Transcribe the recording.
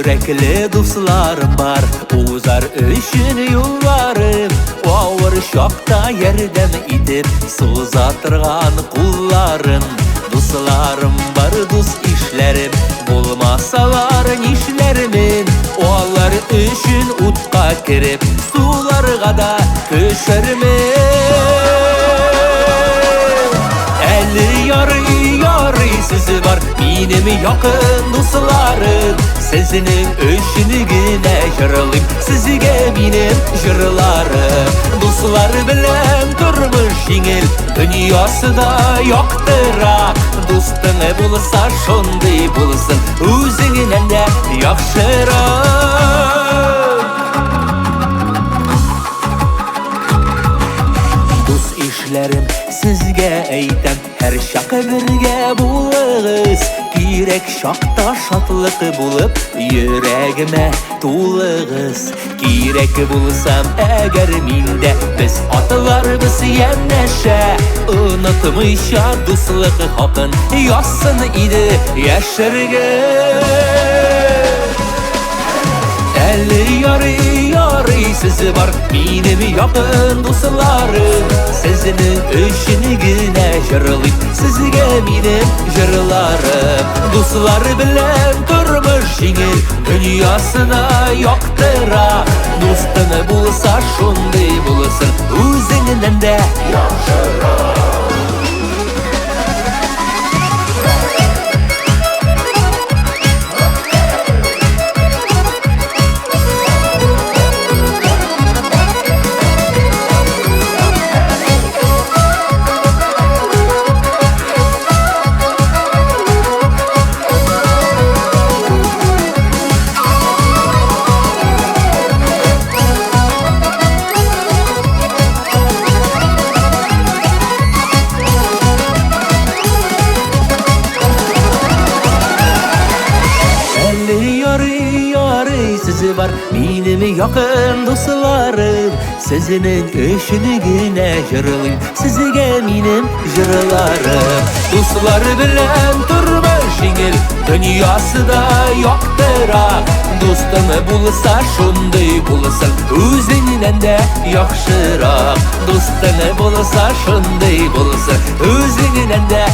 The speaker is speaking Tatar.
Йөрәкле дусларым бар, узар өчен юлларым. Авыр чакта ярдәм итеп, суза торган кулларым. Дусларым бар, дус ишләрем, булмасалар нишләрмен? Алар өчен утка кереп, суларга да төшәрмен. Әле ярый, ярый сүзе бар минем якын дусларым. Сезнең өчен генә җырлыйм, сезгә минем җырларым. Дуслар белән тормыш җиңел, дөньясы да яктырак. Дустың булса шундый булсын, үзеңнән дә яхшырак. Дус ишләрем, сезгә әйтәм, һәр чак бергә булыгыз. Кирәк чакта шатлык булып, йөрәгемә тулыгыз. Кирәк булсам, әгәр миндә, без атларбыз янәшә. Онытмыйча дуслык хакын, язсын иде яшәргә. Әле ярый, ярый сүзе бар минем якын дусларым. Сезнең өчен генә җырлыйм, сезгә минем җырларым. Дуслар белән тормыш җиңел, дөньясына яктырак. Дустың булса шундый булсын, үзеңнән дә яхшырак. Әле ярый, ярый сүзе бар минем якын дусларым. Сезнең өчен генә җырлыйм, сезгә минем җырларым. Дуслар белән тормыш җиңел, дөньясы да яктырак. Дустың булса шундый булсын, үзеңнән дә яхшырак. Дустың булса шундый булсын, үзеңнән дә